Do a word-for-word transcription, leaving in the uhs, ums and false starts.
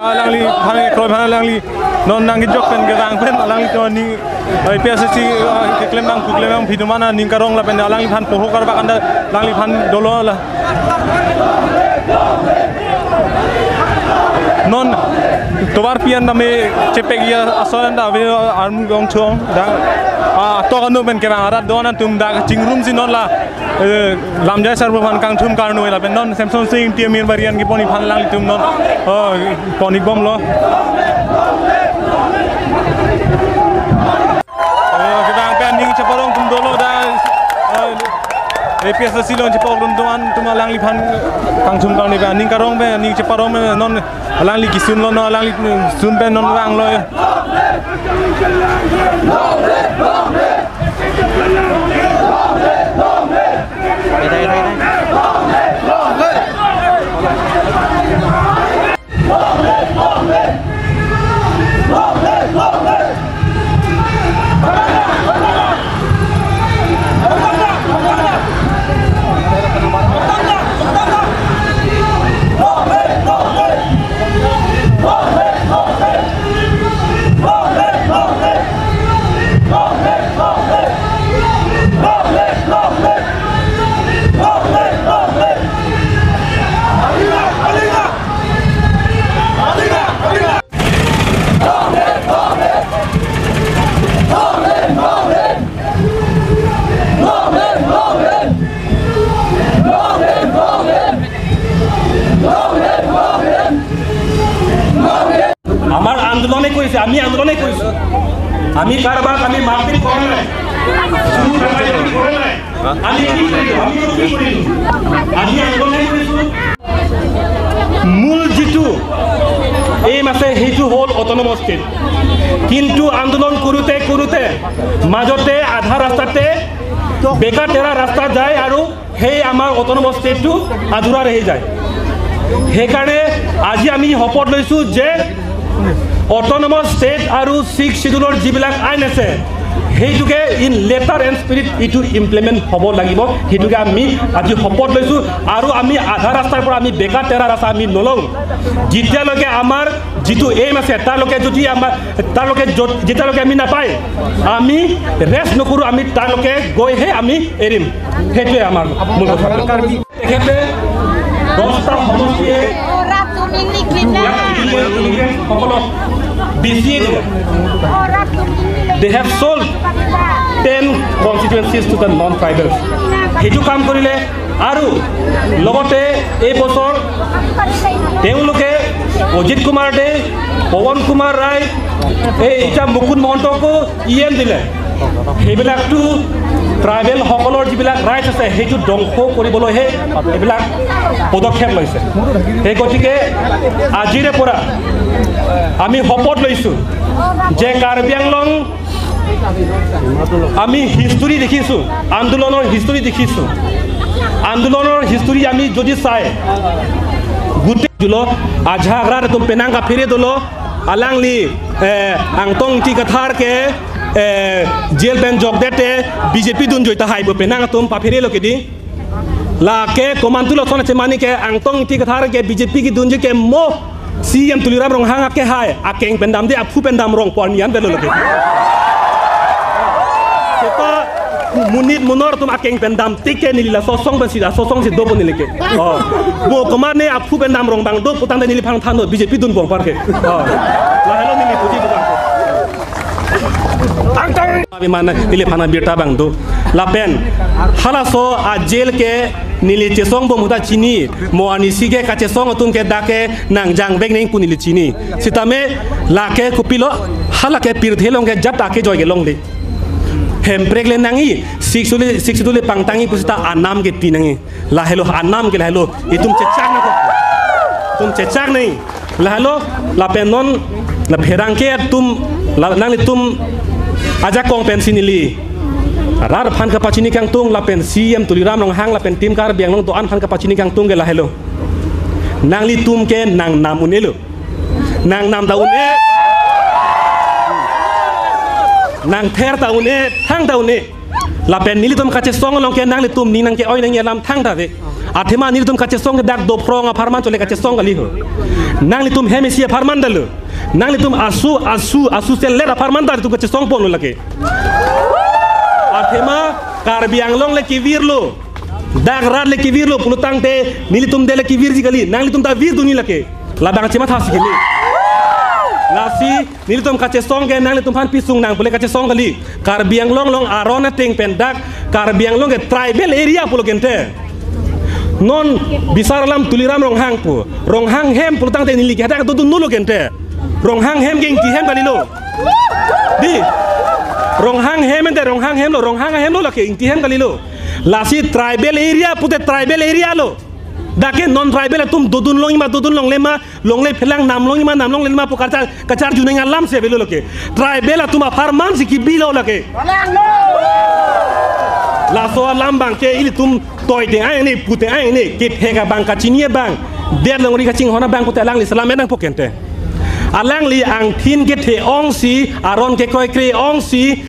Alangliphan kroi aphan alangli non nangkejok pen kevang pen alanglitum aning, eh, A P H L C, eh, keklem nangpu klem nangpi atum aphan aning karong lapen alangliphan poho karbak anta alangliphan dolo la. Non tovar pian dame chepek ya ason anta ave arm gong chong dak, ah, tok anu pen kevang arat do-an atum dak chingrumsi non la, eh, Lamjai Sarbura aphan kangthum karno lapen non Semson Sing Ingti Amir Barian kepon aphan alanglitum non, oh, pon-ik bomlo. Oh, kevang pen aning cheparong atum dolo dak, oh, A P H L C along chepok atum do-an atum alangliphan kangthum karno pen aning karong pen aning cheparong pen non alangli kesunlo, non alangli sun pen non vanglo. আমাৰ আন্দোলনে কৰিছে, আমি আন্দোলনে কৰিছো। আমি কাৰোবাক আমি মাৰপিট কৰা নাই, চুৰ ডকাইতি কৰা নাই। আমি কি কৰিলো? আমি কি কৰিলো? আমি আন্দোলনে কৰিছো। মূল যিটো এইম আছে, সেইটো হ'ল অট'নমাছ ষ্টেট। কিন্তু আন্দোলন কৰোঁতে কৰোঁতে মাজতে আধা ৰাস্তাতে বেকা তেৰা ৰাস্তা যায় আৰু সেই আমাৰ অট'নমাছ ষ্টেটটো আধৰুৱা ৰৈ যায়। সেইকাৰণে আজি আমি শপত লৈছো যে অট'নমাছ ষ্টেট আৰু ছিক্স শ্বিডিউলৰ যিবিলাক আইন আছে, সেইটোকে ইন লেটাৰ এণ্ড স্পিৰিট এইটো ইমপ্লিমেণ্ট হ'ব লাগিব। সেইটোকে আমি আজি শপত লৈছো আৰু আমি আধা ৰাস্তাৰ পৰা আমি বেকা তেৰা ৰাস্তা আমি নলওঁ। যেতিয়ালৈকে আমাৰ যিটো এইম আছে, তাৰলৈকে যদি আমাৰ, তাৰলৈকে য'ত, যেতিয়ালৈকে আমি নাপায়, আমি ৰেষ্ট নকৰোঁ, আমি তাৰলৈকে গৈহে আমি এৰিম। সেইটোৱে আমাৰ মূল কথা। তেখেতে দহটা সমষ্টিয়ে ইয়াত ইলিগেল ইমিগ্ৰেণ্টসকলক বেচিয়ে দিলে। They have sold ten constituencies to the non-tribals. সেইটো কাম কৰিলে আৰু লগতে এই বছৰ তেওঁলোকে অজিত কুমাৰ দে, পৱন কুমাৰ ৰায়, এই এতিয়া মুকুন্দ মহন্তকো ই এম দিলে। সেইবিলাকতো ট্ৰাইবেলসকলৰ যিবিলাক ৰাইটছ আছে, সেইটো ধ্বংস কৰিবলৈহে এইবিলাক পদক্ষেপ লৈছে। সেই গতিকে আজিৰে পৰা আমি শপত লৈছো যে কাৰ্বি আংলং আমি হিষ্টৰী দেখিছো, আন্দোলনৰ হিষ্টৰী দেখিছো। আন্দোলনৰ হিষ্টৰী আমি যদি চাই, গোটেই julo, ajahak rat atum penang kaphere dolo, alangli, eh, Angtong Ingti Kathar ke, eh, jail pen jokdet te B J P dunjoi tahai pu penang atum papherelo kedi. Lake komantu lo sona chemani ke Angtong Ingti Kathar ke B J P kedunji ke mo C M Tuliram Ronghang akehai, akeng pen damde, aphu pen dam rong pu arni an velo lake. Seta monit monor atum akeng pen dam tik ke neli laso asong pensi, laso asongsi dopo neli ke. Oh. Bo komatne aphu pen dam rong abang do putangte neliphan thanlo B J P dun bong par ke. Oh. Lahelo neli puji bong. Angtong. Abimana neliphan birta abang do. Lapen halaso a jail ke neli chesong bom ahut ta chini, mo arnisi ke kachesong atum ke dak ke nangjangvek nangji pu neli chini. Sitame lake kopilo, halake pirthe along ke jat ake joi kelongle. Hemprek le nangji, Sixth Schedule, Sixth Schedule le pangtangji pusita anam ke pinangji. Lahelo anam ke lahelo. Itum chechak nangkok. Itum chechak nangji. Lahelo lapen non la pherangke atum la nanglitum ajakong pensi neli rat aphan kapachini kangtung lapen C M Tuliram Ronghang lapen team Karbi Anglong do-an aphan kapachini kangtung ke lahelo. Nanglitum ke nangnam un-elo. Nangnam ta un-e. Nangther ta un-e, thang ta un-e. Lapen nelitum kachesong along ke nanglitum ning nangke-oi nangji alam thangta ave. Athema nelitum kachesong ke dak dophrong apharman chole kachesong kali ho. Nanglitum hem isi apharman dalo. Nanglitum asu asu asu selet apharman ta nelitum kachesong ponlo lake. Athema Karbi Anglong le kevirlo, dak rat le kevirlo pulotangte nelitum dele kevirji kali. Nanglitum ta virdunji lake. Labang chematha si kali. Lasi nelitum kachesong ke nanglitum aphan pisung nang pule kachesong kali. Karbi Anglong along aron ateng pen dak Karbi Anglong ke tribal area pulo kente. Non bisar alam Tuliram Ronghang pu. Ronghang hem pulotangte neli ke hadak dodunlo kente. Ronghang hem ke Ingti hem kalilo. Di. Ronghang hem ente Ronghang hemlo, Ronghang hemlo lake Ingti hem kalilo. Lasi tribal area pute tribal area lo. Dak ke non tribal atum dodun longji ma dodun longle ma, longle phelang, nam longji ma nam longle ma pu kachar kacharju nang alam si avelo lake. Tribal atum apharman si kebilo lake. Laso alam abang ke ilitum toiteng ai ne, puteng ai ne, kethek abang, kachini abang, det longri kachinghon abang pute alangli selam enang po kente. Alangli angthin kethe ongsi, aron kekroikre ongsi,